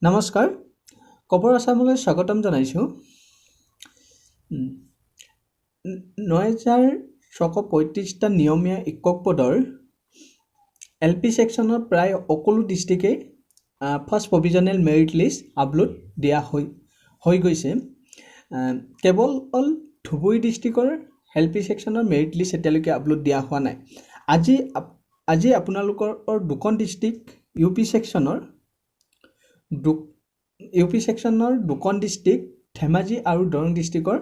নমস্কাৰ, কবৰ আছামলৈ স্বাগতম জনাইছোঁ। 9635টা নিয়মীয়া একক পদৰ এল পি ছেকশ্যনৰ প্ৰায় সকলো ডিষ্ট্ৰিক্টেই first provisional merit list upload দিয়া হৈ গৈছে। কেৱল অল ধুবুৰী ডিষ্ট্ৰিক্টৰ এল পি ছেকশ্যনৰ মেৰিট লিষ্ট এতিয়ালৈকে আপলোড দিয়া হোৱা নাই। আজি আপোনালোকৰ দুখন ডিষ্ট্ৰিক্ট ইউ পি ছেকশ্যনৰ ইউ পি ছেকশ্যনৰ দুখন ডিষ্ট্ৰিক্ট ধেমাজি আৰু দৰং ডিষ্ট্ৰিক্টৰ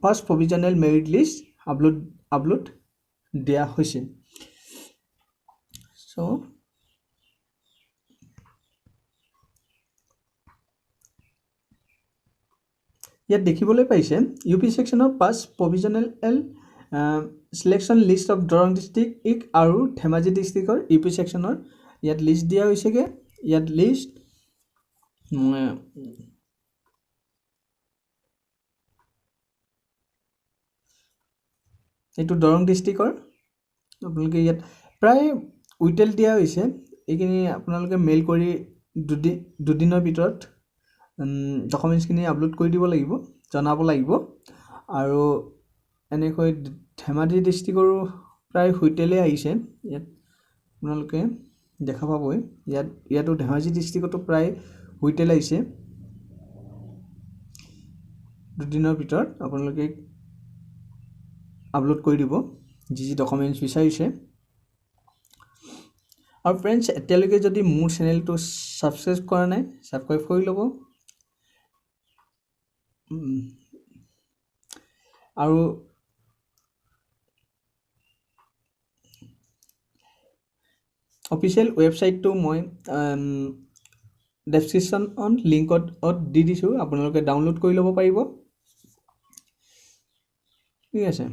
first provisional merit list upload দিয়া হৈছে। চ' ইয়াত দেখিবলৈ পাইছে ইউ পি ছেকশ্যনৰ first provisional selection list of Darrang district আৰু ধেমাজি ডিষ্ট্ৰিক্টৰ ইউ পি ছেকশ্যনৰ ইয়াত লিষ্ট দিয়া হৈছেগৈ। ইয়াত লিষ্ট এইটো দৰং ডিষ্ট্ৰিক্টৰ, আপোনালোকে ইয়াত প্ৰায় উইটেল দিয়া হৈছে। এইখিনি আপোনালোকে মেইল কৰি দুদিনৰ ভিতৰত ডকুমেণ্টছখিনি আপলোড কৰি দিব লাগিব, জনাব লাগিব। আৰু এনেকৈ ধেমাজি ডিষ্ট্ৰিক্টৰো প্ৰায় হুইটেলেই আহিছে, ইয়াত আপোনালোকে দেখা পাবই। ইয়াতো ধেমাজি ডিষ্ট্ৰিক্টতো প্ৰায় হুইটেল আহিছে। দুদিনৰ ভিতৰত আপোনালোকে আপলোড কৰি দিব যি যি ডকুমেণ্টছ বিচাৰিছে। আৰু ফ্ৰেণ্ডছ, এতিয়ালৈকে যদি মোৰ চেনেলটো ছাবস্ক্ৰাইব কৰা নাই, ছাবস্ক্ৰাইব কৰি ল'ব। আৰু অফিচিয়েল ৱেবছাইটটো মই ডেছক্ৰিপশ্যন লিংকত দি দিছোঁ, আপোনালোকে ডাউনলোড কৰি ল'ব পাৰিব। ঠিক আছে,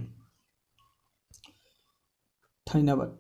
ধন্যবাদ।